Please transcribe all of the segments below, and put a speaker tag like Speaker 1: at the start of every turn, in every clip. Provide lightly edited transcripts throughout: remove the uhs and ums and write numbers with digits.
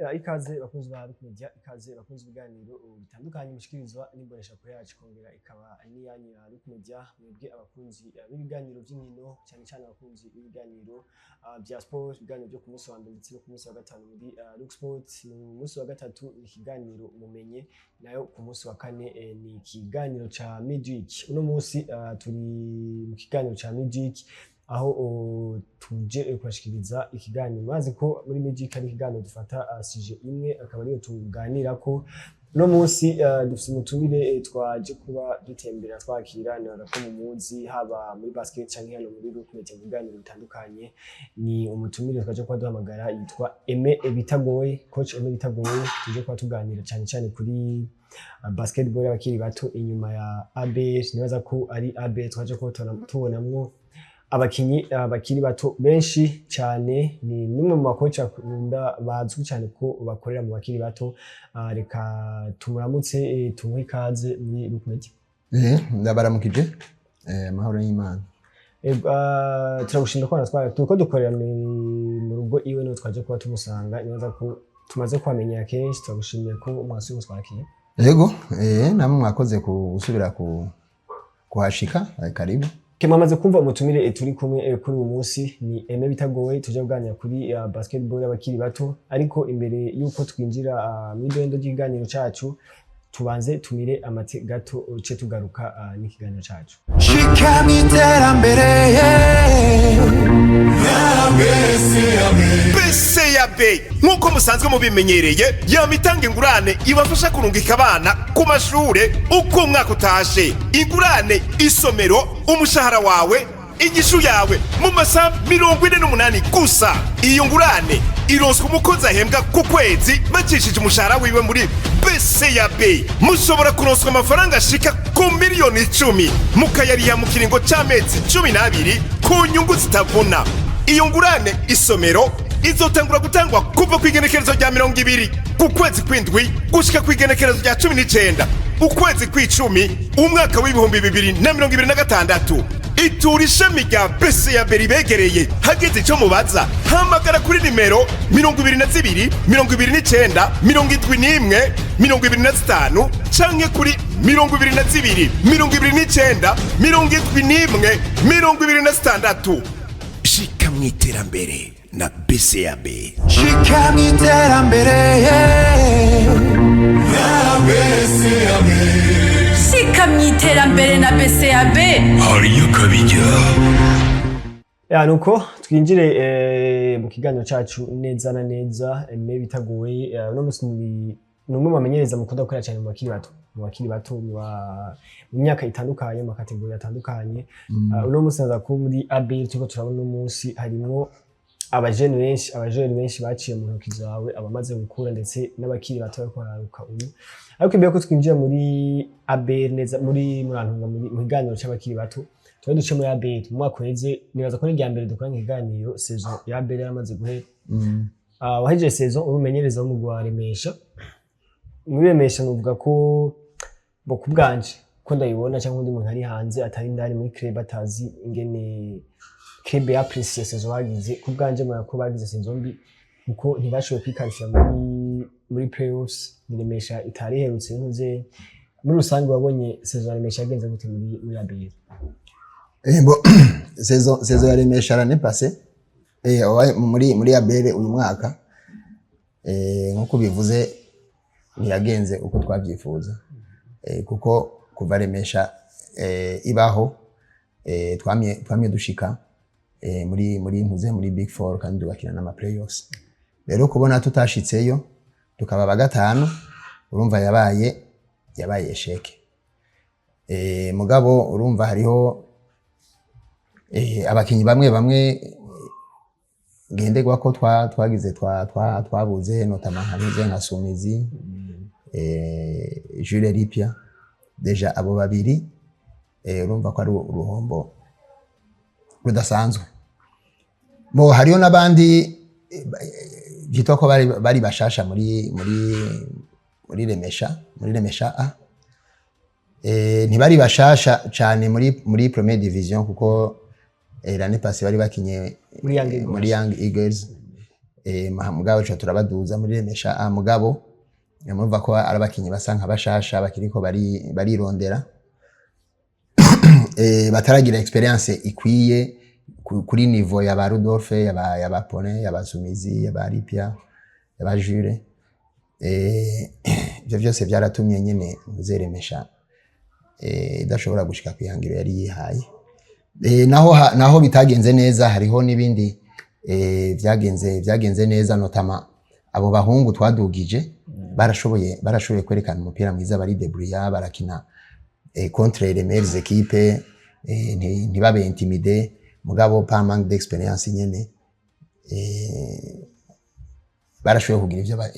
Speaker 1: Ikaze bakunzi ba Rock Media, ikaze bakunzi ibiganiro bitandukanye mushikirizwa n'imboneshakure yacu, kongera ikaba n'iyanyu ya Rock Media. Mwebwe abakunzi b'ibiganiro by'inkino, cyane cyane abakunzi b'ibiganiro bya sport, ibiganiro byo ku munsi wa mbere ndetse no ku munsi wa gatanu muri Rock Sport. Mu munsi wa gatatu ni ikiganiro Mumenye, nayo ku munsi wa kane ni ikiganiro ca Midweek. Uno munsi turi mu kiganiro ca Midweek, aho tuje kubashikiriza ikiganiro. Murazi ko muri Midweek ari ikiganiro dufata sujet imwe, akaba ariyo tuganirako. Uno munsi dufise umutumire twaje kuba dutembera twakira. Nibaza ko mumuzi, haba muri basket canke hano muri Rock Media mu biganiro bitandukanye. Ni umutumire twaje kuba duhamagara, yitwa Aime Bitagoye, coach Aime Bitagoye. Tuje kuba tuganira cyane cyane kuri basketball y'abakiri bato inyuma ya ABL. Nibaza ko ari ABL twaje kuba tubonamwo abakinyi bakiri bato benshi cyane. Ni numwe mu bakoci akunda bazwi cyane ko bakorera mu bakiri bato. Reka tumuramutse, tumuhe ikaze muri Rock Media.
Speaker 2: Ndabaramukije, amahoro y'Imana.
Speaker 1: Turagushimira ko natwaye turiko dukorera mu rugo iwe, niho twaje kuba tumusanga. Nibaza ko tumaze kuhamenyera kenshi. Turagushimiye ko mwasubiye mutwakira.
Speaker 2: Yego, namwe mwakoze gusubira kuhashika, karibu.
Speaker 1: Ke mwamaze kumva umutumire turi kumwe kuri uyu munsi ni Aime Bitagoye. Tuje kuganira kuri basketball y'abakiri bato, ariko imbere yuko twinjira mw'idondo ry'ikiganiro cacu, tubanze tumire amate gato, uce tugaruka n'ikiganiro cacu.
Speaker 3: Shika mu iterambere.
Speaker 4: BCAB, nk'uko musanzwe mubimenyereye, yama itanga ingurane ibafasha kurungika abana ku mashure uko umwaka utashe. Ingurane isomero, umushahara wawe, inyishu yawe mu masaha 48 gusa. Iyo ngurane ironswa umukozi ahembwa ku kwezi bacishije umushahara wiwe muri BCAB. Mushobora kuronswa amafaranga ashika ku miliyoni 10, mukayariha mu kiringo c'amezi 12 ku nyungu zitavuna. Iyo ngurane isomero izotangura gutangwa kuva ku igenekerezo rya 20 ku kwezi kw'indwi gushika ku igenekerezo rya 19 ukwezi kw'icumi umwaka w'2026. Itura ishami rya BCAB ribegereye. Hageze ico mubaza, hamagara kuri nimero 22 29 71 25 canke kuri 22 29 71 26. Shika mu iterambere na BCAB.
Speaker 3: Shika mu iterambere.
Speaker 5: Shika mu iterambere na BCAB.
Speaker 6: Hariyo akabijya.
Speaker 1: Ya, nuko twinjire mu kiganiro cacu neza na neza. Aime Bitagoye, uno musi ni umwe mu bamenyereza mukunda gukorera cyane mu bakiri bato, mu myaka itandukanye, mu ma catégories atandukanye. Uno musi naza ko muri ABL turiko turabona uno munsi harimwo abajene benshi, abajene benshi baciye mu ntoki zawe, abamaze gukura ndetse n'abakiri bato bariko bararuka ubu. Ariko imbere ko twinjira muri ABL neza, muri murantunga, muri mu kiganiro c'abakiri bato, tuba duce muri ABL mu mwaka uheze. Nibaza ko ni irya mbere dukoranye ikiganiro saison ya ABL yaramaze guhera. Wahejeje saison uri umumenyereza w'umugwi wa Remesha. Muri Remesha nuvuga ko bo kubwanje ko ndayibona, cyangwa undi muntu ari hanze atari indani muri club atazi ingene club ya apprécié saison bagize, ku bwanje mbona ko bagize saison mbi, kuko ntibashoboye kwiqualifier muri playoffs. Ni Remesha itari iherutse ntuze. Muri rusange wabonye saison ya Remesha yagenze gute muri ABL?
Speaker 2: Bon, saison ya Remesha l'année passée, ouais, muri ABL uyu mwaka, nkuko bivuze, ntiyagenze uko twabyifuza, kuko kuva Remesha ibaho, twamye dushika muri ntuze muri Big Four kandi tugakina n'ama playoffs. Rero kubona tutashitseyo, tukaba ba gatanu, urumva yabaye échec. Mugabo urumva hariho abakinyi bamwe bamwe ngenderwa ko twagize twabuze, notamment nka ntuze nka Sumizi, Jules Ripia. Déjà abo babiri, urumva ko ari uruhombo rudasanzwe. Bo hariho n'abandi byitwa ko bari bashasha muri Remesha A. Ntibari bashasha cane muri première division, kuko l'année passée bari bakinye
Speaker 1: muri Young Eagles.
Speaker 2: Muri Young Eagles. Mugabo ca turabaduza muri Remesha A. Mugabo murumva ko ari abakinyi basa nka bashasha bakiriko barirondera, bataragira expérience ikwiye kuri niveau ya ba Rudolphe, ya ba Pone, ya ba Sumizi, ya ba Ripia, ya ba Jure. Ivyo vyose vyaratumye nyene Remesha idashobora gushika kwihangiro yari yihaye. Naho bitagenze neza, hariho n'ibindi vyagenze neza, notamment abo bahungu twadugije barashoboye kwerekana umupira mwiza, bari débrouillards, barakina contre les meilleures équipes, ntibabe intimidés. Mugabo par manque d'expérience nyene, barashoboye kugira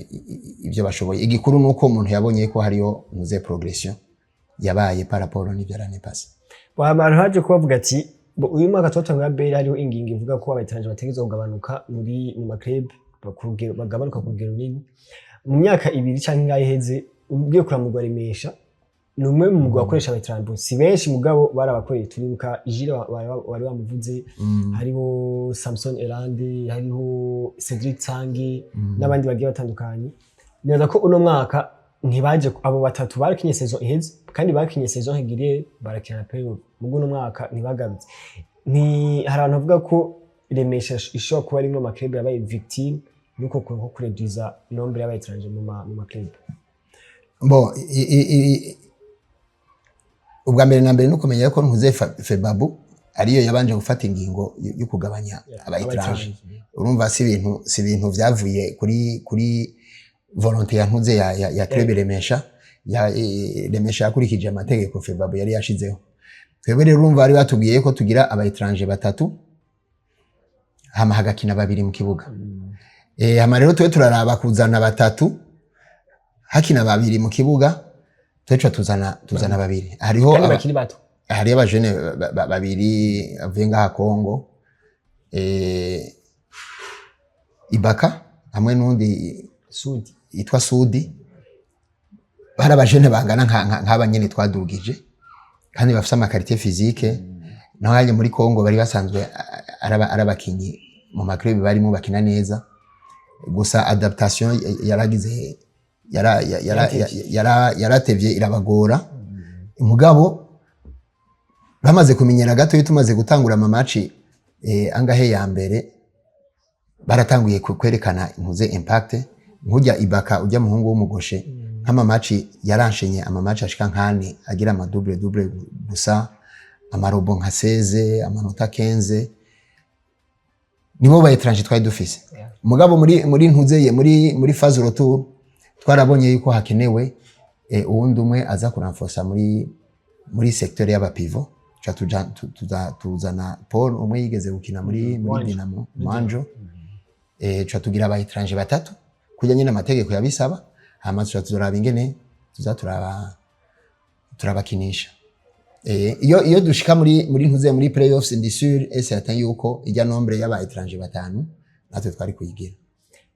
Speaker 2: ivyo bashoboye. Igikuru nuko umuntu yabonye ko hariyo muze progression yabaye par rapport n'ivyo l'année passée.
Speaker 1: Abantu haje kubavuga ati: "Bo, uyu mwaka twatanga B hariho ingingo ivuga ko aba étrangers bategerezwa kugabanuka mu ma club, bagabanuka ku rugero runini." Mu myaka 2 canke ingahe iheze, ugiye kuramugwa Remesha ni umwe mu mugwi wakoresha aba étrangers, si benshi mugabo barabakoreye. Turibuka Gilles wari wamuvuze, hariho Samson Elande, hariho Cedric Tsangi n'abandi bagiye batandukanye. Nibaza ko uno mwaka ntibaje, abo batatu barakinye saison iheze kandi bakinye saison régulière, barakina na playoff, mugo uno mwaka ntibagarutse. Ni hari abantu bavuga ko Remesha ishobora kuba arimwe ama club yabaye victime nuko ko kureduza nombre y'aba étrangers mu ma club.
Speaker 2: Bon, ubwa mbere na mbere ni ukumenya ko ntuze FEBABU ariyo yabanje gufata ingingo yo kugabanya aba étrangers. Urumva si ibintu vyavuye kuri volonté ya ntuze ya club Remesha. Remesha yakurikije amategeko FEBABU yari yashizeho. Twebwe rero urumva bari batubwiye ko tugira aba étrangers batatu, hama hagakina babiri mu kibuga. Hama rero twe turaraba kuzana batatu hakina babiri mu kibuga, twe tuzana babiri. Hariho
Speaker 1: kandi bakiri bato.
Speaker 2: Hariho abajene babiri avuye ngaha Kongo, Ibaka hamwe n'undi
Speaker 1: Sudi.
Speaker 2: yitwa Sudi. Bari abajene bangana nk'aba nyene twadugije kandi bafise ama qualités physiques. Naho hanye muri Kongo bari basanzwe ari abakinyi mu ma club barimo bakina neza, gusa adaptation yaragize yaratevye irabagora. Mugabo bamaze kumenyera gato, iyo tumaze gutangura ama match angahe ya mbere, baratanguye kwerekana impuze impact. Nkujya Ibaka, ujya muhungu w'umugoshe, nk'ama match yaranshenye, ama match ashika nkane agira ama double double gusa, ama rebonds nka 16, amanota 15. Nibo ba étranger twari dufise. Mugabo muri ntuzeye muri phase retour twarabonye yuko hakenewe uwundi umwe aza kuranfosa muri secteur y'aba pivot. Ca tuzana Paul umwe yigeze gukina muri
Speaker 1: Mwanjo.
Speaker 2: Dinamo Mwanjo. Ca tugira aba étranger batatu kujya nyine amategeko yabisaba, hama tuca turaba ingene tuza turabakinisha. Iyo dushika muri ntuze muri playoffs, ndi sûr et certain yuko ijya nombre y'aba étranger batanu natwe twari kuyigira.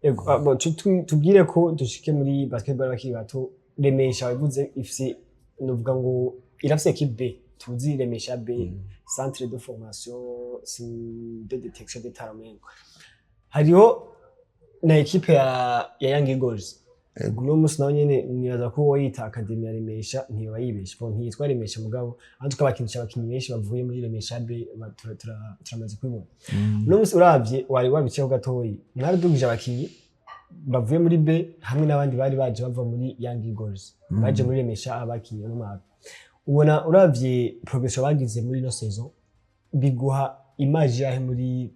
Speaker 1: Ego, bon, tubwire ko dushike muri basketball bakiri bato. Remesha wabivuze ifise, novuga ngo irafise équipe B. Tuzi Remesha B, centre de formation de détection de talent. Hariho na équipe ya Young Eagles. Uno munsi nawe nyene nibaza ko woyita academy ya Remesha ntiyoba yibeshe. Bon, ntiyitwa Remesha, mugabo aho tukabakinisha abakinyi benshi bavuye muri Remesha B turamaze kubibona. Uno munsi uravye, wari wabiceho gatoyi, mwaradugije abakinyi bavuye muri B hamwe n'abandi bari baje bava muri Young Eagles baje muri Remesha abakinyi uno mwaka. Ubona uravye progression bagize muri ino saison, biguha image yahe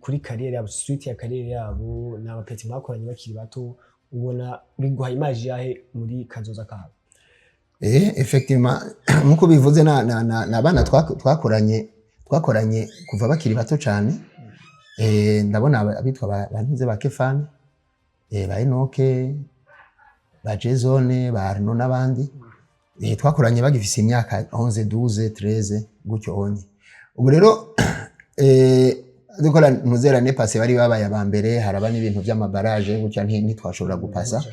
Speaker 1: kuri carrière yabo, suite ya carrière yabo? Ni aba petits mwakoranye bakiri bato, ubona biguha image yahe muri kazoza kabo?
Speaker 2: Effectivement, nkuko bivuze, na abana twakoranye kuva bakiri bato cyane. Ndabona abitwa bantuze ba Kefani, ba Enoke, ba Jezone, ba Arno n'abandi. Twakoranye bagifise imyaka 11, 12, 13 gutyo onye. Ubu rero dukora ntuzera l'année passée bari babaye aba mbere, haraba n'ibintu vy'ama barrages gutya, ntitwashobora gupasa.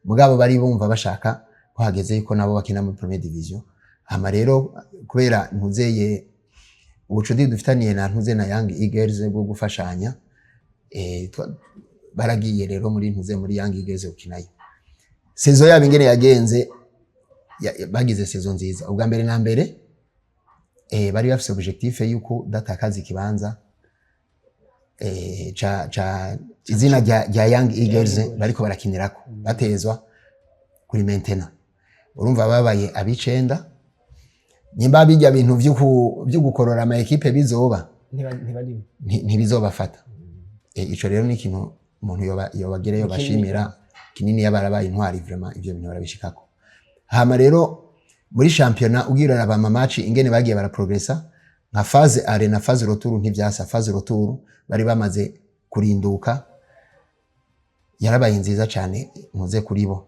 Speaker 2: Mugabo bari bumva bashaka ko hageze yuko nabo bakina muri première division. Hama rero kubera ntuzeye ubucuti dufitaniye na ntuze na Young Eagles bwo gufashanya, Baragiye rero muri ntuze, muri Young Eagles gukinayo. Saison yabo ingene yagenze, bagize saison nziza. Ubwa mbere na mbere, bari bafise objectif yuko datakaza ikibanza ca izina rya Young Eagles
Speaker 1: Eagles.
Speaker 2: bariko barakinirako, batezwa kuri maintenant. Urumva babaye abicenda. Nimba bijya bintu vyo gukorora ama équipe bizoba,
Speaker 1: Ntibarimo.
Speaker 2: Ntibizobafata. Ico rero ni ikintu umuntu yobagereyo
Speaker 1: Kinini.
Speaker 2: bashimira kinini. Yabarabaye intwari vraiment, ivyo bintu barabishikako. Hama rero muri championnat ugira uraraba ama match ingene bagiye baraprogressa, nka phase aller na phase retour ntivyasa. Phase retour bari bamaze kurinduka, yarabaye nziza cyane muze kuri bo.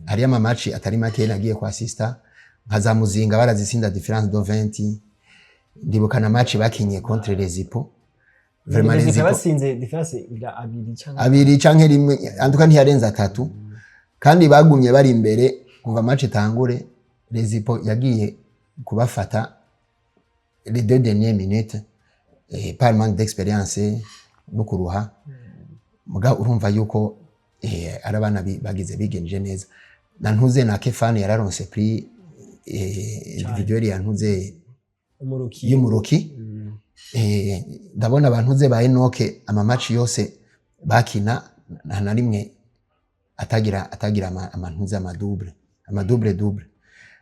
Speaker 2: Hariyo ama match atari make nagiye kwa sister, nka za Muzinga barazitsinda différence de 20. Ndibuka na match bakinye contre les Hippo, vraiment les
Speaker 1: Zikaba
Speaker 2: Hippo
Speaker 1: batsinze différence ira abiri canke
Speaker 2: abiri canke rimwe, antuka ntiyarenze atatu, kandi bagumye bari imbere kuva match itangure. Les Hippo yagiye kubafata les deux dernières minutes, par manque d'expérience no kuruha. Muga urumva yuko ari abana bagize bigenje neza. Na ntuze na Kefani yararonse prix individuel ya ntuze
Speaker 1: Umuruki.
Speaker 2: Y'umuruki. Ndabona abantu ze ba Enoke, ama match yose bakina nta na rimwe atagira amantuze, ama double double.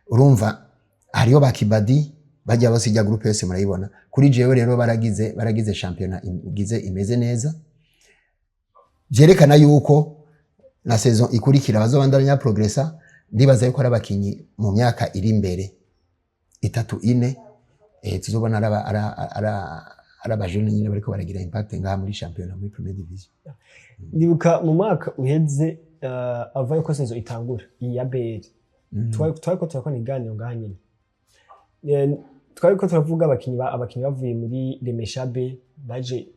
Speaker 2: Urumva hariyo ba Kibadi bajya bose, ijya groupe yose murayibona. Kuri jewe rero baragize championnat igize imeze neza, byerekana yuko na saison ikurikira bazobandanya progressa. Ndibaza yuko ari abakinyi mu myaka iri imbere itatu, ine, tuzobona ari abajene nyine bariko baragira impact ngaha muri championnat, muri première division.
Speaker 1: Ndibuka mu mwaka uheze, ava yuko saison itangura iyi ya BL, twariko turakora ibiganiro ngaha nyine. Twariko turavuga abakinyi bavuye muri Remesha B baje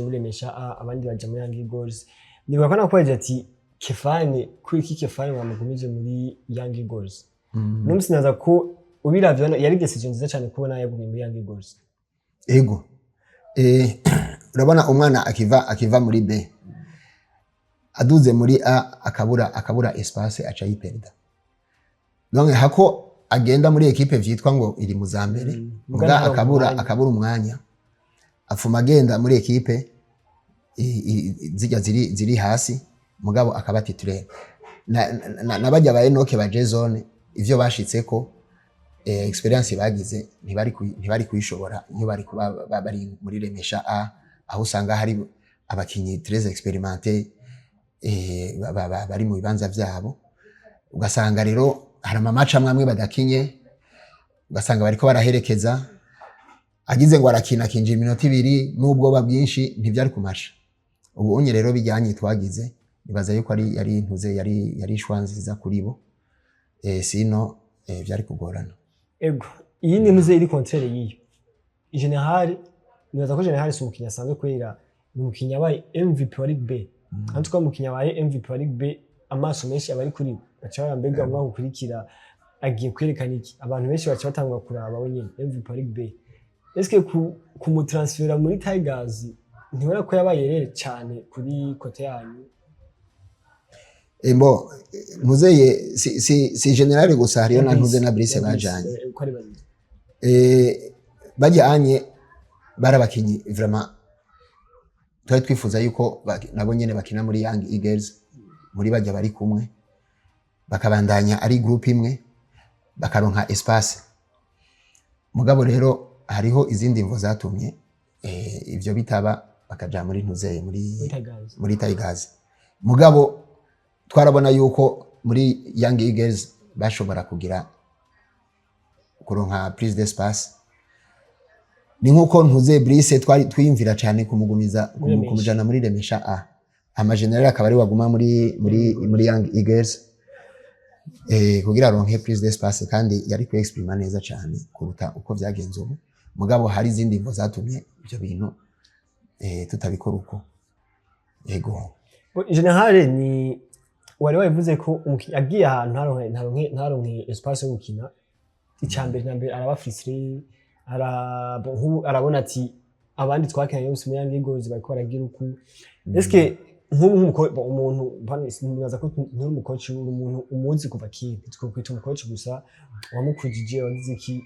Speaker 1: muri Remesha A, abandi baja muri Young Eagles. Ndibuka ko nakwaje ati Kefani, kuri iki Kefani mwamugumije muri Young Eagles. N'umunsi naza ko ubiravye yari décision nziza cyane kubona yagumye muri Young Eagles.
Speaker 2: Ego, urabona umwana akiva muri B aduze muri A akabura espace, aca yiperda. Donc hako agenda muri équipe vyitwa ngo iri mu za mbere,
Speaker 1: Muga
Speaker 2: muga
Speaker 1: ntaronke
Speaker 2: akabura
Speaker 1: umwanya.
Speaker 2: Akabura umwanya, afuma agenda muri équipe zijya ziri hasi, mugabo akaba titulaire. Na bajya ba Enoke ba Jason, ivyo bashitseko, expérience bagize ntibari kuyishobora iyo bari kuba bari muri Remesha A, aho usanga hari abakinyi très expérimentés, bari mu bibanza vyabo. Ugasanga rero hari ama match amwe amwe badakinye, ugasanga bariko baraherekeza, agize ngo arakina akinjira iminota ibiri n'ubwoba bwinshi, ntivyari kumasha. Ubu unye rero bijyanye twagize, nibaza yuko ari yari ntuze yari choix nziza kuri bo. Sino vyari kugorana.
Speaker 1: Ego, iyi ni ntuze iri contraire y'iyo General. Nibaza ko General si umukinnyi asanzwe, kubera ni umukinnyi yabaye MVP wa Ligue B. En tout cas, umukinnyi yabaye MVP wa Ligue B, amaso menshi aba ari kuri we. Baca barambega umwaka ukurikira agiye kwerekana iki? Abantu benshi baca batangura kuraba we nyene MVP wa Ligue B. Eske kumutransfera muri Tigers ntibona ko yabaye rere cyane kuri côté yanyu?
Speaker 2: Mbo ntuzeye si General gusa, hariyo na ntuze na Brice bajanye.
Speaker 1: Uko ari babiri.
Speaker 2: Bajyanye bari abakinyi vraiment twari twifuza yuko nabo nyene bakina muri Young Eagles, muri bajya bari kumwe, bakabandanya ari groupe imwe, bakaronka espace. Mugabo rero hariho izindi mvo zatumye ivyo bitaba, bakaja muri ntuzeye muri
Speaker 1: Muri Tigers.
Speaker 2: Muri Tigers. Mugabo twarabona yuko muri Young Eagles bashobora kugira kuronka prise d'espace. Ni nkuko ntuze Brice twari twiyumvira cyane kumugumiza
Speaker 1: Muri Remesha.
Speaker 2: Kumujana muri Remesha A, ama General akaba ari waguma muri Young Eagles, kugira aronke prise d'espace, kandi yari ku exprima neza cyane kuruta uko vyagenze ubu. Mugabo hari izindi mvo zatumye ibyo bintu tutabikora uko. Yego.
Speaker 1: General ni wari wabivuze ko umukinnyi agiye ahantu ntaronke espace yo gukina, icya mbere na mbere araba frustré, nk'ubu arabona ati abandi twakinanye bose muri Young Eagles bariko baragira uku. Eske Nk'ubu umuntu nibaza ko nturi umukoci, uri umuntu umuzi kuva kera, twokwita umukoci gusa wamukujije, wagize iki,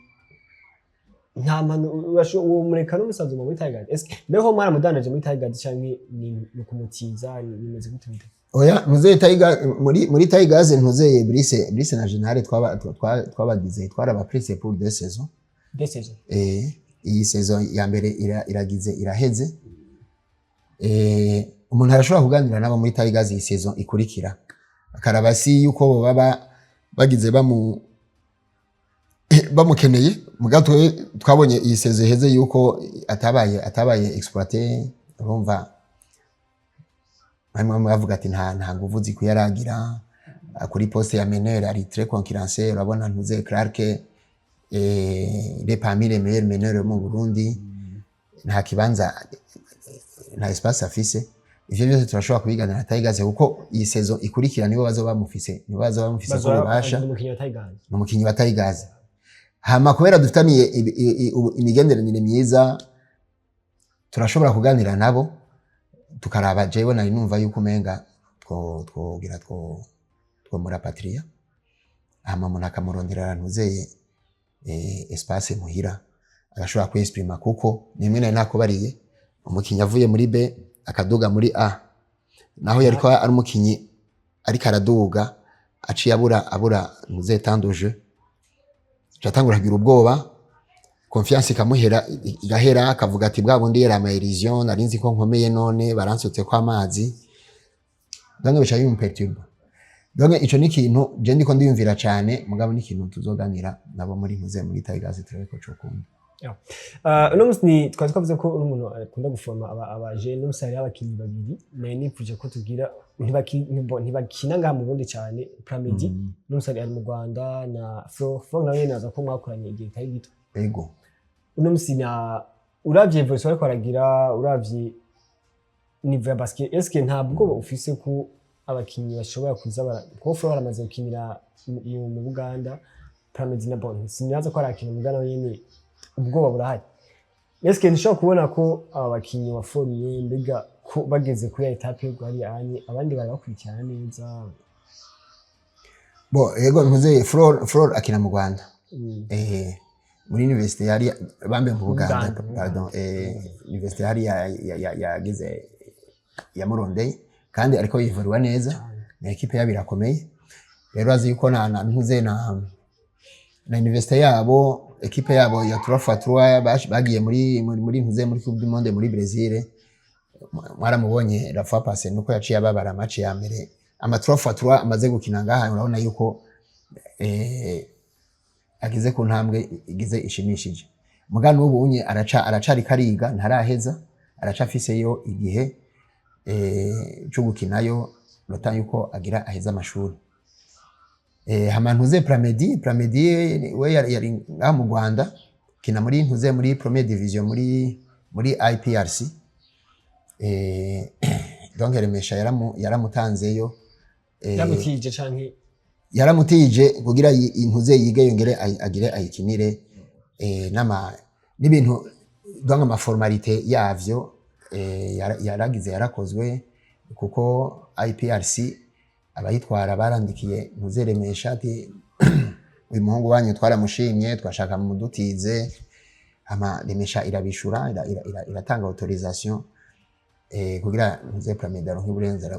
Speaker 1: nta mpano uwo mureka n'umusaza muri Tigers. Ese mbeho mwaramudandaje muri Tigers canke ni kumutiza, bimeze gute gute?
Speaker 2: Oya, ntuzeye Tiger, muri Tigers ntuzeye Brice na General twabagize twaraba prise pour deux saisons.
Speaker 1: Deux saisons.
Speaker 2: Iyi saison ya mbere iragize iraheze. Umuntu arashobora kuganira nabo muri Tigers iyi saison ikurikira, akaraba si yuko bo baba bagize bamukeneye. Muga twe twabonye iyi saison iheze yuko atabaye exploité. Urumva bamwe bavuga ati nta nguvu zikwiye aragira kuri poste ya meneur, ari très concurrencé. Urabona ntuze Clark, les parmi les meilleurs meneurs mu Burundi, nta kibanza, nta espace afise. Ivyo byose turashobora kubiganira na Tigers, kuko iyi saison ikurikira nibo bazoba bamufise ko bubasha.
Speaker 1: Umukinnyi wa Tigers.
Speaker 2: Ni umukinnyi wa Tigers. Hama kubera dufitaniye imigenderanire myiza, turashobora kuganira nabo tukaraba. Jewe nari numva yuko umenga twogira two murapatria, hama umuntu akamurondera ntuzeye espace muhira agashobora kwexprima, kuko nimwe nari nakubariye, umukinnyi avuye muri B akaduga muri A, naho yariko ari umukinyi ariko araduga, aciye abura ntuze temps de jeu, atangura kugira ubwoba, confiance ikamuhera, igahera, akavuga ati bwa bundi yari ama illusion, nari nzi ko nkomeye, none baransutse ko amazi. Donc bica bimuperturba. Donc ico ni ikintu je ndiko ndiyumvira cane, mugabo ni ikintu tuzoganira nabo muri ntuze muri Tigers, turabe ko cokunda.
Speaker 1: Uno munsi ni twari twavuze ko uri umuntu akunda guforma aba jeunes. Uno munsi hariho abakinyi babiri nari nifuje ko tugira, ntibakina ngaha mu Burundi cyane. Pramedi uno munsi ari mu Rwanda, na Flo nawe nyene naza ko mwakoranye igihe kitari gito.
Speaker 2: Ego.
Speaker 1: Uno munsi na uravye évolution ariko aragira, uravye niveau ya basket, eske nta bwoba ufise ko abakinyi bashobora kuza kuko Flo baramaze gukinira mu Buganda, Pramedi na bon sinaza ko arakina mu Buganda nyene, ubwoba burahari? Eske ntushobora kubona ko aba bakinyi waformiye, mbega ko bageze kuri ya étape yo hariya anye abandi barabakurikirana neza?
Speaker 2: Bo ego, ntuze Flor akina mu Rwanda. Muri université yari bambe mu Buganda.
Speaker 1: Buganda.
Speaker 2: Pardon, université yari yagize yamurondeye kandi ariko yivurwa neza na équipe yabo irakomeye. Rero azi yuko na ntuze na université yabo, équipe yabo ya 3x3 bagiye muri ntuze muri Coupe du Monde muri Brazil. Mwaramubonye la fois passée nuko yaciye ababara match ya mbere. Ama 3x3 amaze gukina ngaha, urabona yuko ageze ku ntambwe igize ishimishije. Muga n'ubu unye aracari kariga, ntaraheza, aracafiseyo igihe cyo gukinayo lota yuko agira aheza amashuri. Hama ntuze Pramedi we yari ngaha mu Rwanda, kina muri ntuze muri première division muri IPRC. Donc Remesha yaramutanzeyo.
Speaker 1: Yamutije canke?
Speaker 2: Yaramutije kugira intuze yige, yongere agire ayikinire, n'ama n'ibintu, donc ama formalités yavyo yaragize yarakozwe, kuko IPRC abayitwara barandikiye ntuze Remesha ati uyu muhungu wanyu twaramushimye, twashaka mudutize. Ama Remesha irabishura, iratanga autorisation kugira ntuze Pramedi aronke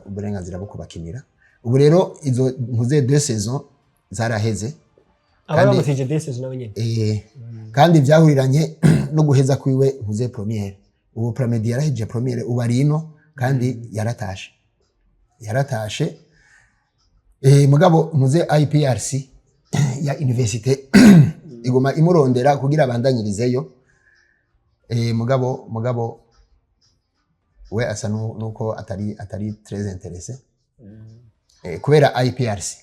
Speaker 2: uburenganzira bwo kubakinira. Ubu rero izo ntuze deux saisons zaraheze.
Speaker 1: Aba bamutije deux saisons nawe nyene.
Speaker 2: Kandi byahuriranye no guheza kwiwe ntuze première. Ubu Pramedi yarahejeje première, ubu ari ino kandi yaratashe. Mugabo ntuze IPRC ya université iguma imurondera kugira abandanyirizeyo. Mugabo we asa nuko atari très intéressé, kubera IPRC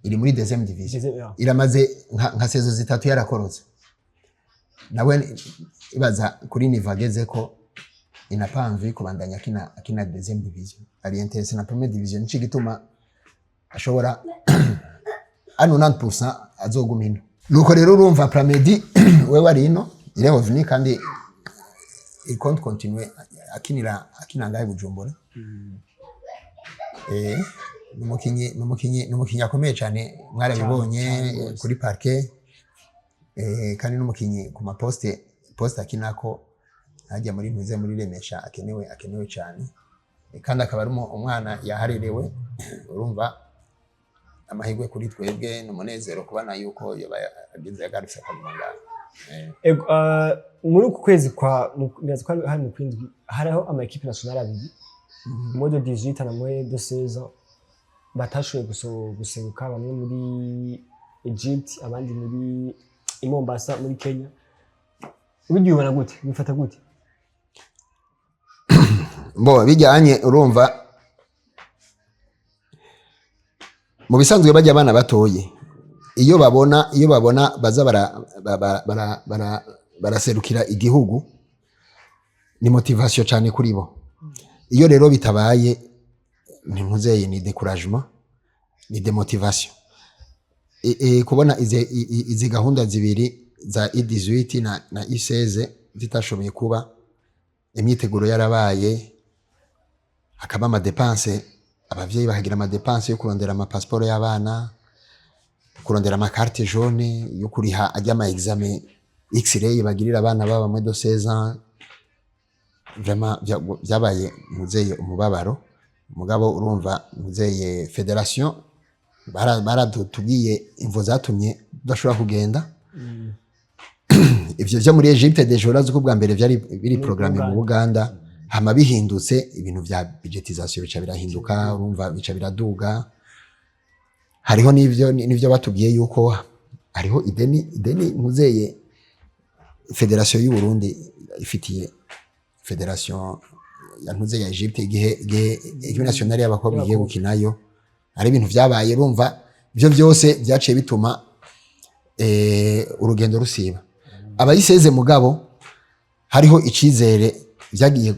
Speaker 2: iri muri deuxième division.
Speaker 1: Deuxième, yeah.
Speaker 2: Iramaze nka saison 3 yarakorotse. Nawe ibaza kuri niveau ageze ko ina pas envie kubandanya akina deuxième division, ari intéressé na première division. Nico gituma ashobora à 90% azoguma ino. Nuko rero urumva Pramedi we wari ino, il est revenu kandi il compte continuer akinira ngahe Bujumbura. Ni umukinyi akomeye cyane, mwarabibonye.
Speaker 1: Cyane, cyane rwose.
Speaker 2: Kuri parquet, kandi n'umukinyi ku ma poste akinako hajya muri ntuze muri Remesha akenewe cyane. Kandi akaba ari umwana yaharerewe. Urumva amahirwe kuri twebwe, ni umunezero kubona yuko yoba ageze, yagarutse akaguma ngaho.
Speaker 1: Ego, muri uku kwezi kwa nibaza ko hari mu kwindwi, hariho ama équipe nationale abiri, moins de 18 na moins de 16 ans, batashoboye guseruka, bamwe muri Egypt, abandi muri i Mombasa muri Kenya. Ubigiye ubona gute, bifata gute?
Speaker 2: Bo bijyanye, urumva mu bisanzwe bajya abana batoye, iyo babona baza baraserukira igihugu, ni motivation cyane kuri bo. Iyo rero bitabaye, ntuzeye, ni découragement, ni démotivation. Kubona izi gahunda zibiri za U18 na U16 zitashoboye kuba, imyiteguro yarabaye, hakaba ama dépenses, abavyeyi bakagira ama dépenses yo kurondera amapasiporo y'abana, kurondera ama carte jaune, yo kuriha ajya ama examen x-ray bagirira abana baba moins de 16 ans. Vraiment byabaye muzeye umubabaro. Mugabo urumva muzeye fédération baratubwiye imvo zatumye tudashobora kugenda. Ivyo vyo muri Egypte, déjà urazi ko ubwa mbere vyari biri programme mu Buganda, hama bihindutse, ibintu vya budgétisation bica birahinduka, urumva bica biraduga. Hariho n'ivyo batubwiye yuko hariho ideni muzeye fédération y'u Burundi ifitiye fédération ya ntuze ya Egypte, igihe équipe nationale y'abakobwa igiye gukinayo. Hari ibintu vyabaye, urumva ivyo byose vyaciye bituma urugendo rusiba abayiseze. Mugabo hariho icizere, vyagiye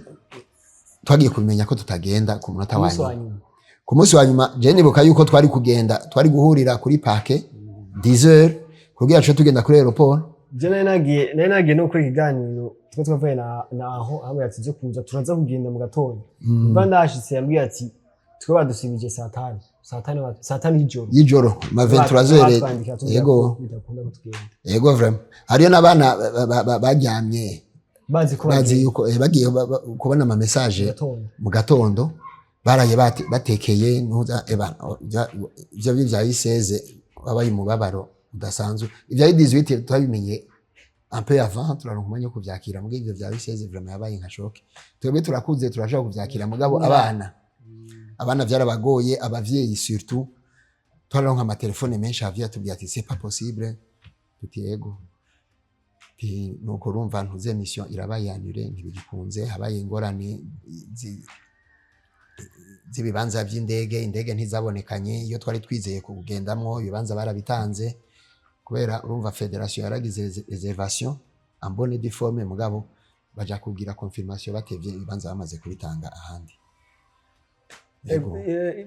Speaker 2: twagiye kubimenya ko tutagenda ku munota wa
Speaker 1: Umunsi wa
Speaker 2: nyuma.
Speaker 1: Nyuma.
Speaker 2: Ku munsi wa nyuma, je nibuka yuko twari kugenda, twari guhurira kuri parquet 10h kugira tuce tugenda kuri aéroport.
Speaker 1: Je nari nagiye no gukora ikiganiro, twe twavuye na aho hamwe ati zo kuza turaza kugenda mu gatondo. Mba ndashitse, yambwiye ati twe badusibije saa 5, saa 5 y'ijoro.
Speaker 2: Y'ijoro ma 23h.
Speaker 1: Batwandikira tubwira
Speaker 2: Yego.
Speaker 1: ko bidakunda ko tugenda.
Speaker 2: Yego, vraiment hariyo n'abana baryamye
Speaker 1: bazi ko
Speaker 2: bazi
Speaker 1: bagiye
Speaker 2: yuko bagiye kubona ama message
Speaker 1: mu gatondo.
Speaker 2: Mu gatondo baraye batekeye ntuza eba ivyo bya U16, wabaye umubabaro udasanzwe. Ibya U18 twabimenye un peu avant, turaronka umwanya wo kuvyakira. Muga ivyo vya U16 vraiment yabaye nka choc. Twebwe turakuze, turashobora kuvyakira, mugabo abana vyarabagoye, abavyeyi surtout. Twararonka amatelefone menshi, abavyeyi atubwira ati: "C'est pas possible." Tuti: "Yego." Ati: "Nuko urumva ntuze mission irabaye annulée, ntibigikunze." Habaye ingorane z'ibibanza by'indege, indege ntizabonekanye iyo twari twizeye kugendamwo, ibibanza barabitanze kubera urumva fédération yaragize réservation en bonne et due forme, mugabo baja kugira confirmation batevye, ibibanza bamaze kubitanga ahandi. Yego.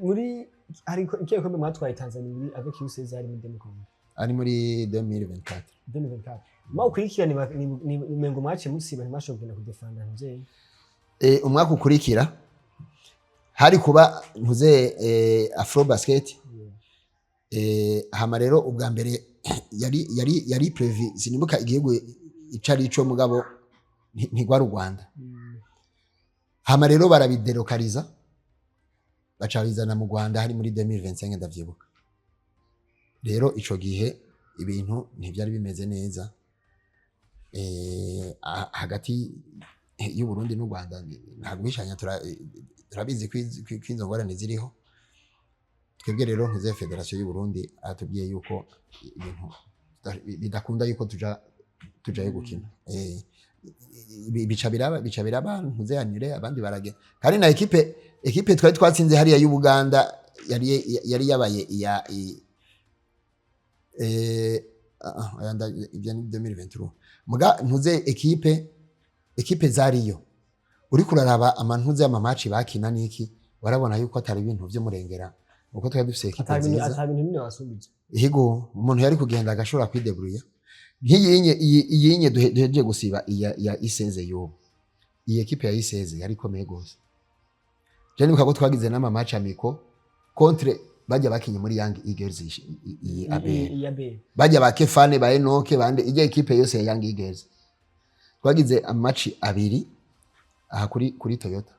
Speaker 1: Muri hari ikihe gikombe mwatwaye Tanzania muri avec U16? Hari muri 2000?
Speaker 2: Ari muri 2024.
Speaker 1: 2024. Ma ukurikirane ni umengo mwaciye musiba, ntimwashoboye kugenda kudefanda muvyeyi.
Speaker 2: Umwaka ukurikira hari kuba ntuze Afro Basket. Hama rero ubwa mbere yari prévu, sinibuka igihugu ico ari ico, mugabo ntigwari u Rwanda. Hama rero barabidelokaliza, baca babizana mu Rwanda, hari muri 2025 ndavyibuka. Rero ico gihe ibintu ntivyari bimeze neza hagati y'u Burundi n'u Rwanda. Nta guhishanya, turabizi ko izo ngorane ziriho. Twebwe rero ntuze fédération y'u Burundi atubwiye yuko ibintu bidakunda yuko tujayo gukina. Bica biraba ntuze annulé, abandi baragenda. Kandi na équipe twari twatsinze hariya y'Ubuganda yari yabaye iya aya ibyo ni 2023. Muga ntuze équipe zariyo, uriko uraraba amantuze y'ama match bakina niki, warabona yuko atari ibintu vy'umurengera, uko twari dufise équipe
Speaker 1: Ata bintu
Speaker 2: nziza.
Speaker 1: Ata bintu binini wasumbije.
Speaker 2: Higo umuntu yari kugenda agashobora kwidebrouiller. Nk'iyinye iyi iyinye duhejeje gusiba iya ya U16 y'ubu. Iyi équipe ya U16 yari ikomeye gose. Je nibuka ko twagize n'ama match amicaux contre bajya bakinye muri Young Eagles, iyi ABL.
Speaker 1: Iya B.
Speaker 2: Bajya ba Kefane, ba Enoke, bande, ijya équipe yose ya Young Eagles. Twagize ama match abiri aha kuri Toyota,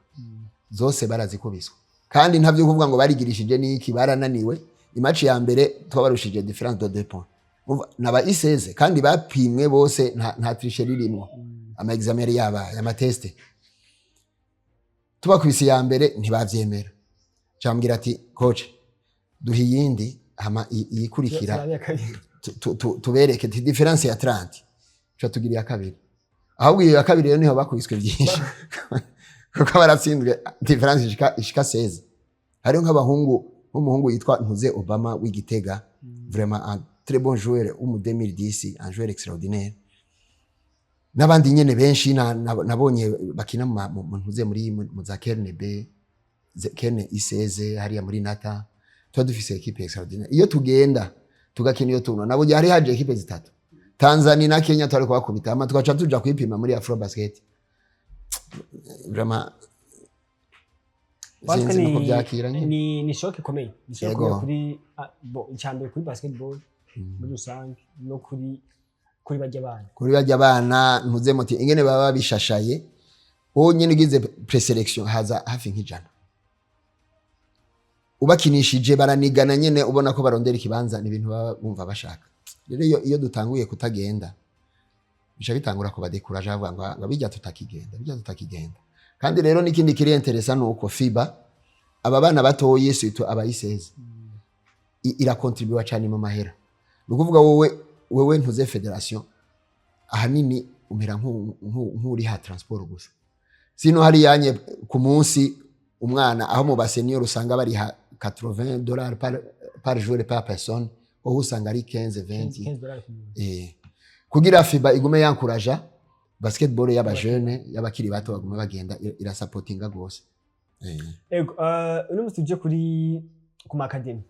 Speaker 2: zose barazikubiswa, kandi ntavyo kuvuga ngo barigirishije niki, barananiwe. I match ya mbere twabarushije différence de 2 points. Umva, naba U16 kandi bapimwe bose, nta tricherie irimwo, ama examen yari yabaye, ama test. Tubakubise iya mbere ntibavyemera, cambwira ati: "Coach, duha iyindi, hama iyikurikira
Speaker 1: Turabe iya kabiri."
Speaker 2: Tubereke ti différence ya 30. Tuca tugira iya kabiri. Ahubwo iyo ya kabiri rero niho bakubiswe byinshi, kuko baratsinzwe différence ishika 16. Hariho nk'abahungu, nk'umuhungu yitwa Ntuze Obama w'Igitega, vraiment un très bon joueur wo mu 2010, un joueur extraordinaire, n'abandi nyene benshi nabonye bakina mu Ntuze muri mu za Kerne B, Kerne U16 hariya muri Nata. Tuba dufise équipe extraordinaire. Iyo tugenda tugakina iyo tournoi, nabo hari haje équipe zitatu, Tanzania na Kenya, twari kubakubita, hama tugaca tuja kwipima muri Afro Basket. Vraiment
Speaker 1: Watwe
Speaker 2: sinzi nuko byakira nyine.
Speaker 1: Ni choc ikomeye, ni choc ikomeye kuri bon, icyambere kuri basketball muri rusange no kuri bajya bana.
Speaker 2: Kuri bajya abana, ntuze muti ingene baba bishashaye. Wowe nyine ugize présélection haza hafi nk'ijana, ubakinishije baranigana nyene, ubona ko barondera ikibanza, ni ibintu baba bumva bashaka. Rero iyo dutanguye kutagenda, bica bitangura kubadekuraje, bavuga ngo bijya tutakigenda, bijya tutakigenda. Kandi rero n'ikindi kiri intéressant ni uko FIBA, aba bana batoyi, surtout aba U16, irakontribuwa cyane mu mahera. Ni ukuvuga wewe ntuze fédération, ahanini umera nk'uriha transport gusa. Sino hariyanye ku munsi umwana, aho mu ba senior usanga bariha 80 dollars par jour, par personne, wowe usanga ari 15, 20.
Speaker 1: $15 ku munsi.
Speaker 2: Kugira FIBA igume yankuraja basketball y'abajene, y'abakiri bato, bagume bagenda, irasapotinga gose.
Speaker 1: Ego, uno munsi tuje ku ma académie,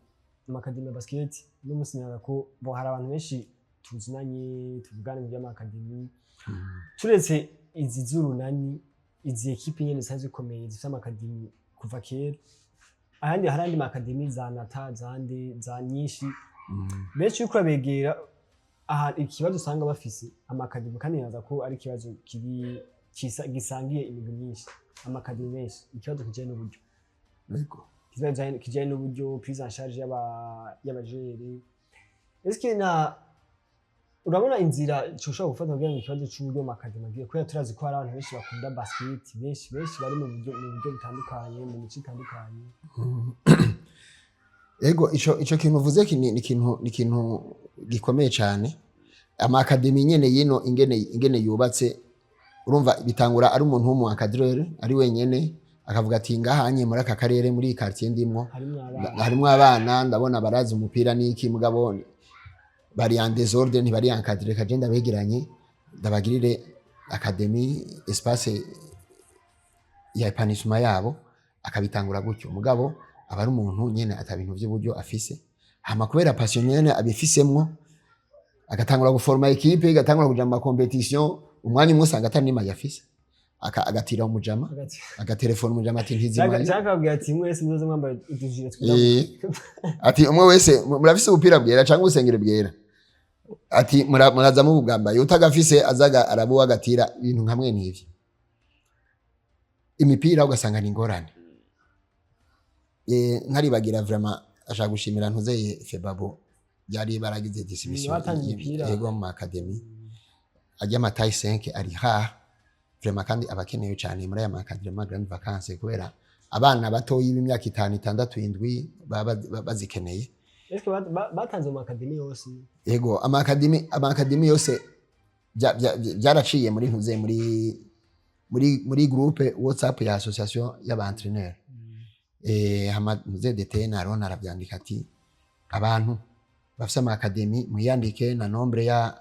Speaker 1: ama académie ya basket. Uno munsi nyaza ko bo hari abantu benshi tuzinanye tuvugana mu by'ama académie, turetse izi z'urunani, izi équipe nyene zisanzwe zikomeye zifite ama académie kuva kera. Ahandi hari andi ma académie za Nata, zande, za nyinshi. Benshi uriko urabegera aha, ikibazo usanga bafise ama académie, kandi nyaza ko ari ikibazo kiri gisangiye imigwi myinshi, ama académie menshi, ikibazo kijanye n'uburyo. Ikibazo kijanye n'uburyo, prise en charge y'abajere. Est-ce na urabona inzira ushobora gufata kugira ngo ikibazo c'uburyo mu académie agiye, kubera turazi ko hari abantu benshi bakunda basket, benshi benshi bari mu buryo butandukanye, mu mico itandukanye?
Speaker 2: Ego, ico kintu uvuze ni ikintu gikomeye cyane. Ama académie nyene yino ingene yubatse, urumva bitangura ari umuntu w'umu encadreur ari wenyene, akavuga ati: "Ngahanye muri aka karere, muri iyi quartier ndimwo,
Speaker 1: harimwo abana,
Speaker 2: harimwo abana, ndabona barazi umupira n'iki, mugabo bari en désordre, ntibari encadré. Kaje ndabegeranye, ndabagirire académie, espace ya épanouissement yabo." Akabitangura gutyo, mugabo aba ari umuntu nyene ata bintu vy'uburyo afise. Hama kubera passion nyene abifisemwo, agatangura guforma équipe, igatangura kuja mu ma compétition. Umwanya umwe usanga atari n'imayi afise, agatira umujama, agatelefona umujama ati: "Ntizimaye."
Speaker 1: Cyangwa akabwira ati: "Mwese muzoze mwambaye utujire twirabura."
Speaker 2: Ati: "Umwe wese murafise ubupira bwera cyangwa ubusengero bwera?" Ati: "Muraza mubwambaye." Utagafise azaga arabuwa, agatira ibintu nkamwe n'ivyo. Imipira ugasanga ni ingorane. Nkaribagira, vraiment ashaka gushimira ntuzeye FEBABU, byari baragize distribution
Speaker 1: Batanze imipira.
Speaker 2: Yego, mu académie ajya ama taille 5 ari ha vraiment, kandi abakenewe cyane muri aya ma encadrement grande vacances, kubera abana batoyi b'imyaka 5, 6, 7 baba bazikeneye.
Speaker 1: Est-ce batanze mu académie yose?
Speaker 2: Yego, ama académie yose byaraciye muri ntuze, muri groupe WhatsApp ya association y'aba entraîneur. Hama ntuze DTN Aron aravyandika ati: "Abantu bafise ama académie mwiyandike na nombre ya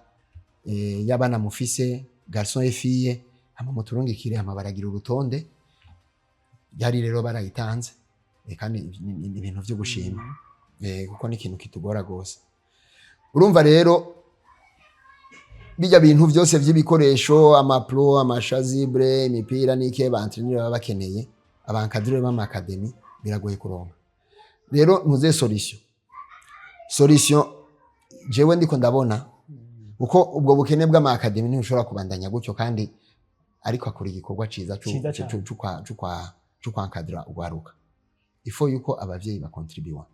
Speaker 2: y'abana mufise, garçon et fille, hama muturungikire." Hama baragira urutonde, byari rero barayitanze. Kandi ni ibintu vyo gushima, kuko ni ikintu kitugora gose. Urumva rero Bijya bintu byose by'ibikoresho, ama plots, ama chasubles, imipira n'ike ba entraîneur baba bakeneye, aba encadreur b'ama académie, biragoye kuronka. Rero ntuze solution jewe ndiko ndabona, kuko ubwo bukene bw'ama académie ntibushobora kubandanya gutyo, kandi ariko akora igikorwa ciza
Speaker 1: Ciza cane.
Speaker 2: C'ukwankadira ugwaruka. Ifo yuko abavyeyi bakontribuwa,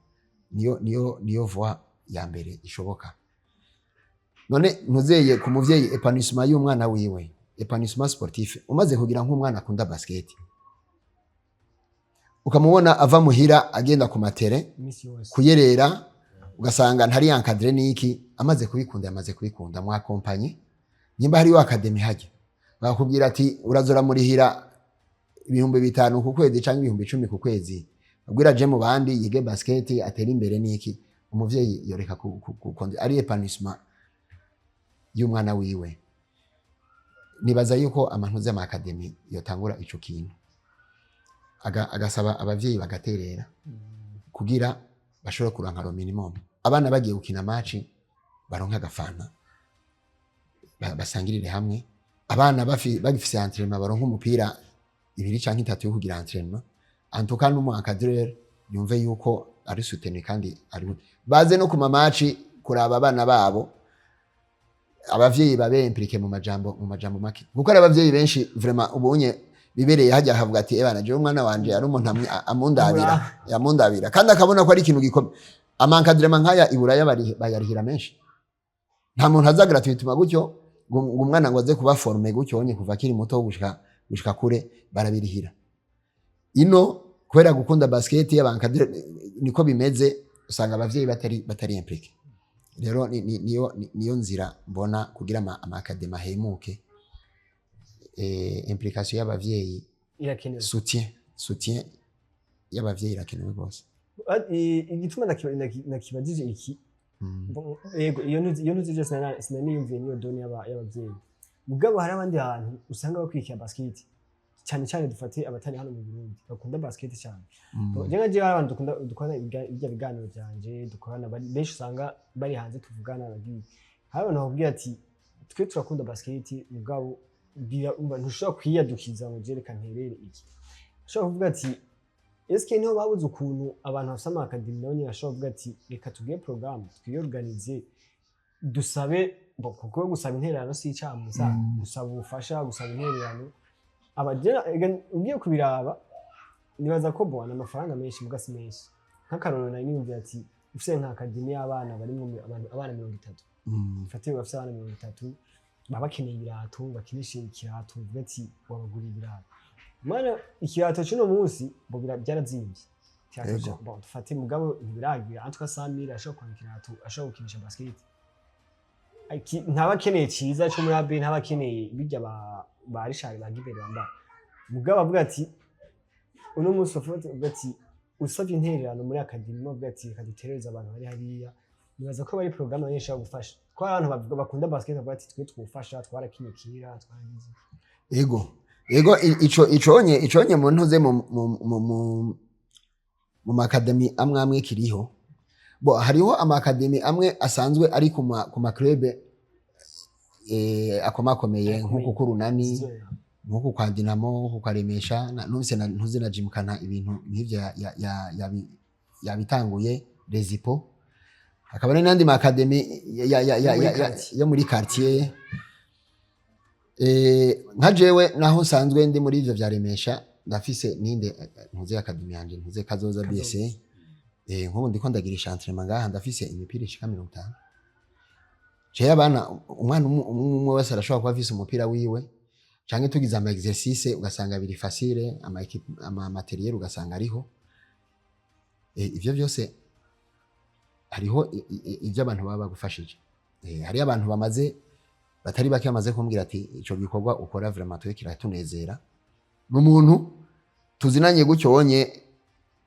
Speaker 2: niyo voie ya mbere ishoboka. None ntuzeye ku muvyeyi épanouissement y'umwana wiwe, épanouissement sportif, umaze kugira nk'umwana akunda basket, ukamubona ava muhira agenda ku ma terrain
Speaker 1: Iminsi yose
Speaker 2: kuyerera, ugasanga ntari encadré niki, amaze kubikunda, yamaze kubikunda, mwakompanye. Nimba hariyo académie hajya bakubwira ati urazora murihira 5000 ku kwezi cyangwa 10,000 ku kwezi, abwira je mu bandi yige basket atere imbere niki, umuvyeyi yoreka ari épanouissement y'umwana wiwe. Nibaza yuko amantu y'ama académie yotangura ico kintu, agasaba abavyeyi bagaterera kugira bashobore kuranka le minimum, abana bagiye gukina match baronka agafana, basangirire hamwe, abana bagifise entraînement baronka umupira ibiri canke itatu yo kugira entraînement. En tout cas n'umu encadreur yumve yuko ari soutenu, kandi ari baze no kuma match kuraba abana babo. Abavyeyi babe impliqué mu majambo make, kuko ari abavyeyi benshi vraiment ubunye bibereye hajya havuga ati: "Ebana, jewe umwana wanje ari umuntu amundabira, yamundabira," kandi akabona ko ari ikintu gikomeye. Ama encadrement nk'aya i Buraya bayarihira menshi. Nta muntu aza gratuitement gutyo ngo umwana ngo aze kuba formé gutyo onye kuva akiri muto gushika kure, barabirihira. Ino kubera gukunda basket aba encadreur niko bimeze, usanga abavyeyi batari impliqué. Rero niyo nzira mbona kugira ama académie ahemuke, implication y'abavyeyi
Speaker 1: irakenewe.
Speaker 2: Soutien y'abavyeyi irakenewe rwose.
Speaker 1: Igituma nakibajije iki, bon, yego, iyo ntuzi byose sinaniyumviye niyo doni y'abavyeyi. Mugabo hari abandi hantu usanga bakurikira basket cyane cyane, dufate abatari hano mu Burundi bakunda basket cyane. Je nka jewe hari abantu dukunda dukorana ibya biganiro byanje dukorana, benshi usanga bari hanze tuvugana, bagiye hari abantu bakubwira ati: "Twe turakunda basket, mugabo umva ntushobora kwiyadukiza ngo je reka nterere iki." Ushobora kuvuga ati: "Eske niho babuze ukuntu abantu bafise ama académie nabo nyene bashobora kuvuga ati reka tugire programme, twiyorganize, dusabe bo," kuko gusaba intererano si icyaha musa, gusaba ubufasha, gusaba intererano abagera ugiye kubiraba, nibaza ko bona amafaranga menshi muga si menshi. Nk'akarorero, nari niyumviye ati ufise nka académie y'abana barimwo abana 30, ufate bafise abana 30 baba bakeneye ibirato bakinisha, ikirato uvuga ati wabaguriye ibirato. Mwana, ikirato cy'uno munsi bo byarazimvye. Ikirato bon, dufate mugabo ntibiragira en tout cas 100,000, ashobora kuronka ikirato ashobora gukinisha basket. Ntaba akeneye ciza cyo muri AB, ntaba akeneye bijya ba Richard, ba Gibert bambara. Mugabo avuga ati uno munsi ufate uvuga ati usavye intererano muri académie, avuga ati reka duterereze abantu bari hariya, nibaza ko bari programme nyinshi ishobora gufasha, ko hari abantu bakunda basket bavuga ati twe twufasha, twarakinye kera, twaragize.
Speaker 2: Ego, iconye mu ntuze mu ma académie amwe amwe kiriho. Bo hariho ama académie amwe asanzwe ari ku ma club akomakomeye, nk'uku kurunani, nk'uku kwa Dinamo, nk'uku kwa Remesha, numvise na ntuze na Jimkana, ibintu nk'ivyo yabitanguye Rezipo, hakaba hari n'andi ma académie
Speaker 1: Yo muri quartier.
Speaker 2: yo muri quartier. Nka jewe naho nsanzwe ndi muri ivyo vya Remesha, ndafise ninde ntuze académie yanje, ntuze Kazoza BS. Nk'ubu ndiko ndagirisha entraînement ngaha, ndafise imipira ishika 50. Jewe abana, umwana umwe umwe wese arashobora kuba afise umupira wiwe, canke tugize ama exercice ugasanga biri facile, ama matériel ugasanga ariho. Ivyo byose hariho ivyo abantu baba bagufashije. Hariyo abantu bamaze batari bake bamaze kumbwira ati: "Ico gikorwa ukora vraiment twe kiratunezera." N'umuntu tuzinanye gutyo wonye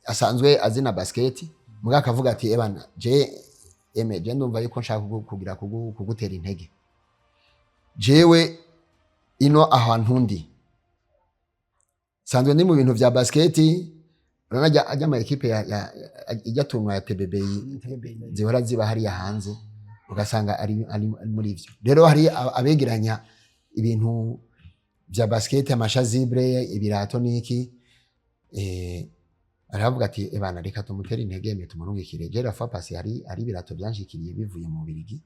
Speaker 2: asanzwe azina basket, muga akavuga ati: "Ebana, je eme je ndumva yuko nshaka kugira kugutera intege. Jewe ino ahantu ndi sanzwe ndi mu bintu vya basket, urabona ajya ama équipe ya ijya tunwa ya TBB zihora ziba hariya hanze." Ugasanga ari muri ivyo. Rero hari abegeranya ibintu vya basket, ama chasubles, ibirato n'iki, aravuga ati: "Ebana, reka tumutere intege mwe, tumurungikire." Je la fois passée hari ibirato byanshikiriye bivuye mu Bubiligi,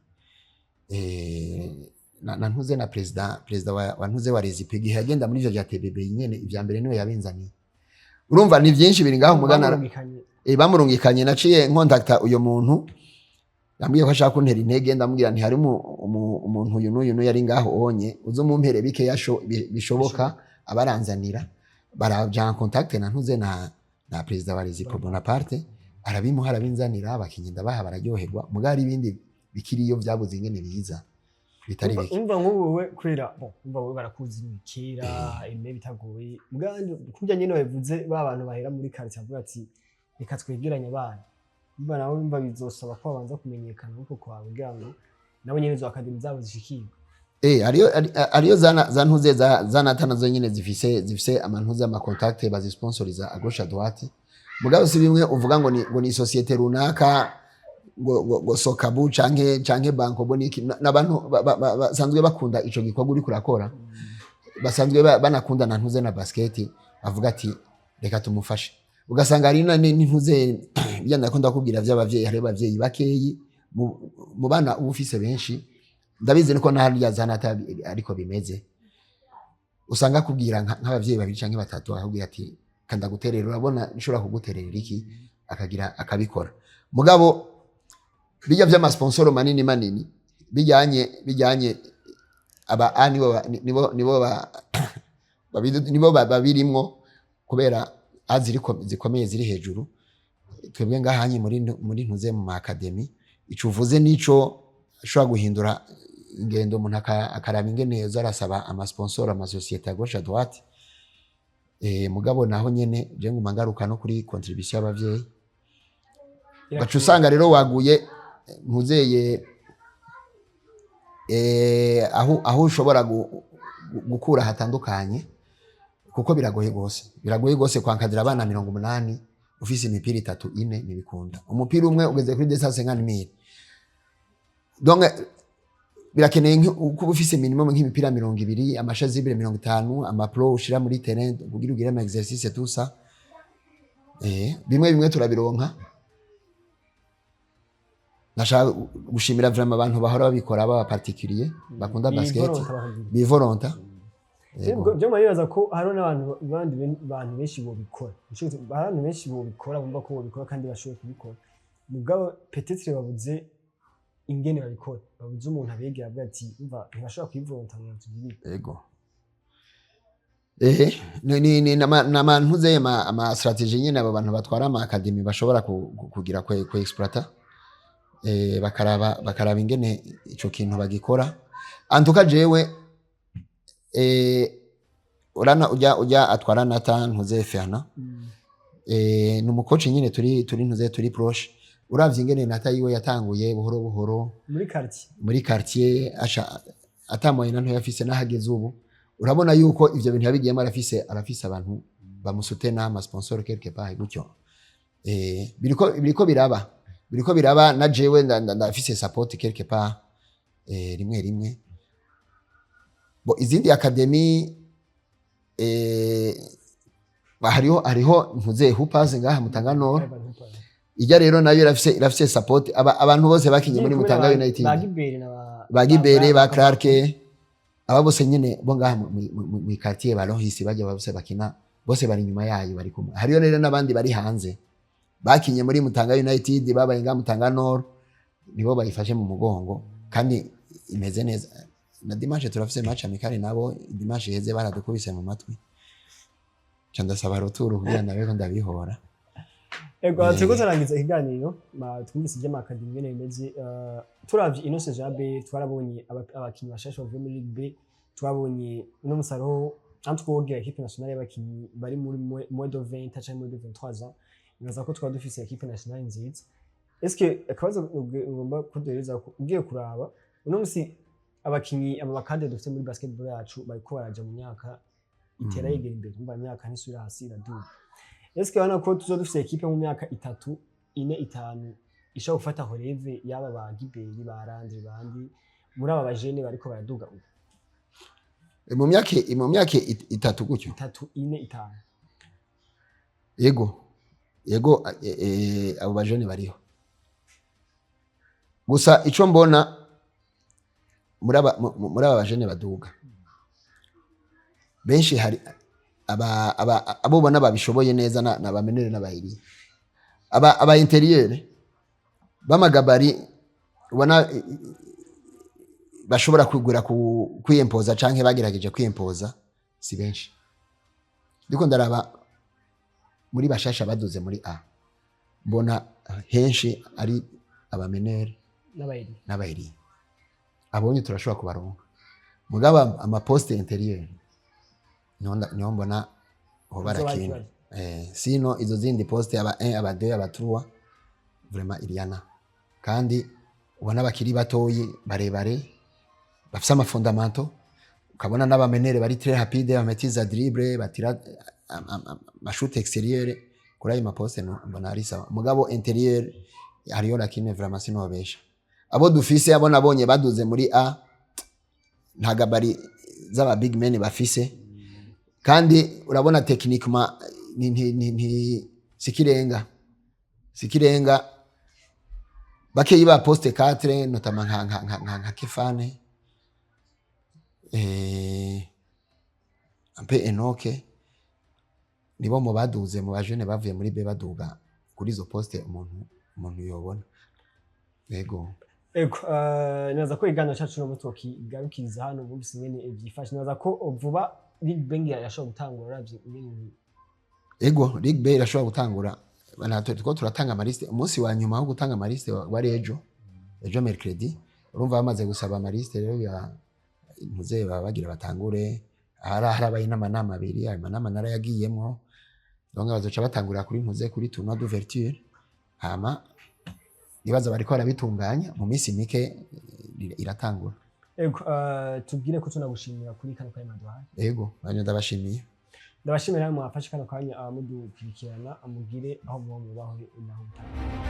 Speaker 2: na ntuze na président wa ntuze wa Rezipe, igihe yagenda muri ivyo vya TBB nyene, ivya mbere niwe yabinzaniye. Urumva ni vyinshi biri ngaho mugana.
Speaker 1: Bamurungikanye.
Speaker 2: Bamurungikanye, naciye nkontakta uyo muntu, yambwiye ko ashaka kuntera intege. Ndamubwira nti hari umuntu uyu n'uyu n'uyu ari ngaho onye, uze umumpere bikeya bishoboka. Abaranzanira, baraja en contact na ntuze na président wa Rezipo Bonaparte, arabimuha, arabinzanira, abakinyi ndabaha, bararyoherwa. Mugabo hari ibindi bikiriyo vyabuze ingene biza bitari bike.
Speaker 1: Umva, nk'ubu we kubera, bon, umva wowe barakuzi ni kera eme bitagoye, mugandi kurya nyene babivuze, ba bantu bahera muri quartier bavuga ati: "Reka twegeranye abana." Umva nawe, umva bizosaba ko babanza kumenyekana uko kwawe kugira ngo nabo nyene izo académie zabo zishikirwe.
Speaker 2: Hariyo za ntuze za nata nazo nyene zifise amantuze, ama contact, bazisponsoriza à gauche à droite. Mugabo si bimwe uvuga ngo ni société runaka, ngo Sokabu canke Banko Boniki, n'abantu basanzwe bakunda ico gikorwa uriko urakora, basanzwe banakunda na ntuze na basket, bavuga ati: "Reka tumufashe." Ugasanga hari n'intuze bijya ndakunda kubwira vy'abavyeyi. Hari abavyeyi bakeyi mu bana uba ufise benshi, ndabizi niko na harya za nata ariko bimeze. Usanga akubwira nk'abavyeyi babiri canke batatu, akakubwira ati: "Kanda guterera, urabona nshobora kuguterera iki?" Akagira akabikora. Mugabo bijya vy'amasponsoro manini manini bijyanye aba A nibo babirimwo, kubera A ziriko zikomeye ziri hejuru. Twebwe ngahanye muri ntuze mu academy, ico uvuze nico ashobora guhindura ingendo, umuntu akaraba ingene yoza arasaba amasponsor, amasosiyete à gauche à droite. Mugabo naho nyene je nguma ngaruka no kuri contribution y'abavyeyi. Ugaca usanga rero waguye ntuzeye aho ushobora gukura hatandukanye, kuko biragoye gose kwankadira abana 80 ufise imipira itatu, ine, ntibikunda. Umupira umwe ugeze kuri 250 mille, donc birakeneye kuba ufise minimum nk'imipira 20, ama chasubles 50, ama plots ushira muri terrain kugira ugire ama exercice, tout ça. Bimwe bimwe turabironka. Nashaka gushimira vraiment abantu bahora babikora, baba particulier bakunda basket.
Speaker 1: Bivoronta bakagira.
Speaker 2: Bivoronta. Yego.
Speaker 1: Byo nibaza ko hariho n'abantu bandi bantu benshi bobikora. Nico gituma hari abantu benshi bobikora, bumva ko bobikora kandi bashoboye kubikora, mugabo peut-être babuze ingene babikora, babuze umuntu abegera avuga ati: "Umva, ntibashobora kwivoronta ngo tugire."
Speaker 2: Yego. Ni nama ntuze ama stratégie nyene abo bantu batwara ama academy bashobora kugira ku exploiter, bakaraba ingene ico kintu bagikora. Antuka jewe urana ujya atwara nata ntuze Ferna, ni umukoci nyine turi ntuze turi proche. Uravye ingene nata yiwe yatanguye buhoro buhoro
Speaker 1: muri quartier,
Speaker 2: muri quartier, asha atamoye na ntoya afise, n'ahageze ubu, urabona yuko ivyo bintu yabigiyemo, arafise abantu bamusutena, ama sponsor quelque part gutyo. Biriko biraba na jewe ndafise support quelque part, rimwe rimwe. Bo izindi academy, hariho ntuze Hoopers ngaha Mutanga Nord, ijya rero nayo irafise support. Abantu bose bakinye muri Mutanga United,
Speaker 1: ba Gibere na ba
Speaker 2: ba Gibere, ba Clark, aba bose nyene bo ngaha mu quartier, ba Lohisi, bajya bose bakina bose bari inyuma yayo, bari kumwe. Hariyo rero n'abandi bari hanze bakinye muri Mutanga United, babaye ngaha Mutanga Nord, nibo bayifashe mu mugongo kandi imeze neza. Na dimanche turafise match amicale nabo. Dimanche iheze baradukubise mu matwi, ca ndasaba retour kugira ndabe ko ndabihora.
Speaker 1: Ego, turiko turangiza ikiganiro. Twumvise iby'ama académie ingene bimeze. Turavye ino saison ya B, twarabonye abakinyi bashasha bavuye muri Ligue B, twabonye uno musaro antwogira équipe nationale y'abakinyi bari muri moins de 20 canke moins de 23 ans. Nibaza ko twaba dufise équipe nationale nziza. Est-ce que akabazo ugomba kuduhereza ko ugiye kuraba uno musi abakinyi aba ba cadres dufite muri basketball yacu bariko baraja mu myaka itera yegera imbere, umva imyaka ntisubira hasi, iraduga. Est-ce que urabona ko tuzoba dufise équipe mu myaka 3, 4, 5? Ishobora gufata relève y'aba ba Giberi, ba Landry, bandi muri aba bajene bariko baraduga ubu?
Speaker 2: Mu myaka 3 gutyo.
Speaker 1: 3, 4, 5.
Speaker 2: Yego, abo bajene bariho. Gusa ico mbona muri aba bajene baduga benshi, hari abo ubona babishoboye neza na ba meneurs n'aba ailiers, aba intérieur b'ama gabarits ubona bashobora kugura ku kwiyempoza canke bagerageje kwiyempoza si benshi. Ndiko ndaraba muri bashasha baduze muri A, mbona henshi ari aba meneurs
Speaker 1: n'aba ailiers.
Speaker 2: N'aba ailiers. Abonye turashobora kubaronka, mugabo ama poste intérieur niho mbona hoba
Speaker 1: Hazoba
Speaker 2: rakina.
Speaker 1: ikibazo.
Speaker 2: Sino izo zindi poste, aba 1, aba 2, aba 3, vraiment iriana, kandi ubona bakiri batoyi, barebare, bafise ama fondamentaux, ukabona n'aba meneurs bari très rapide, bametiza dribble, batira ama shoot extérieur. Kuri ayo ma poste no, mbona ari sawa. Mugabo intérieur hariyo lacune vraiment, sinobesha. Abo dufise, abo nabonye baduze muri A, nta gabarit z'aba big men bafise, kandi urabona techniquement ni sikirenga. Bakeyi ba poste 4, notamment nka Kefane, ampe Enoke, nibo mu baduze mu bajene bavuye muri B baduga kuri izo poste umuntu yobona, yego.
Speaker 1: Ego, nibaza ko ikiganiro cyacu no tukigarukiriza hano. Bumvise ingene vyifashe. Nibaza ko vuba Ligue B yashobora gutangura, uravye ingene.
Speaker 2: Ego, Ligue B irashobora gutangura. Natwe turiko turatanga ama liste. Umunsi wa nyuma wo gutanga ama liste wari ejo mercredi. Urumva bamaze gusaba ama liste rero ya muzehe, baba bagira batangure. Harabaye n'amanama abiri, ayo manama narayagiyemwo. Donc bazoca batangurira kuri ntuze, kuri tournoi d'ouverture, hama nibaza bariko barabitunganya mu minsi mike iratangura.
Speaker 1: Ego, tubwire ko tunagushimira kuri kano kanya maduhaye.
Speaker 2: Ego, banyo ndabashimiye.
Speaker 1: Ndabashimira namwe mwafashe kano kanya mudukurikirana. Mugire aho muba, mubaho naho mutaha.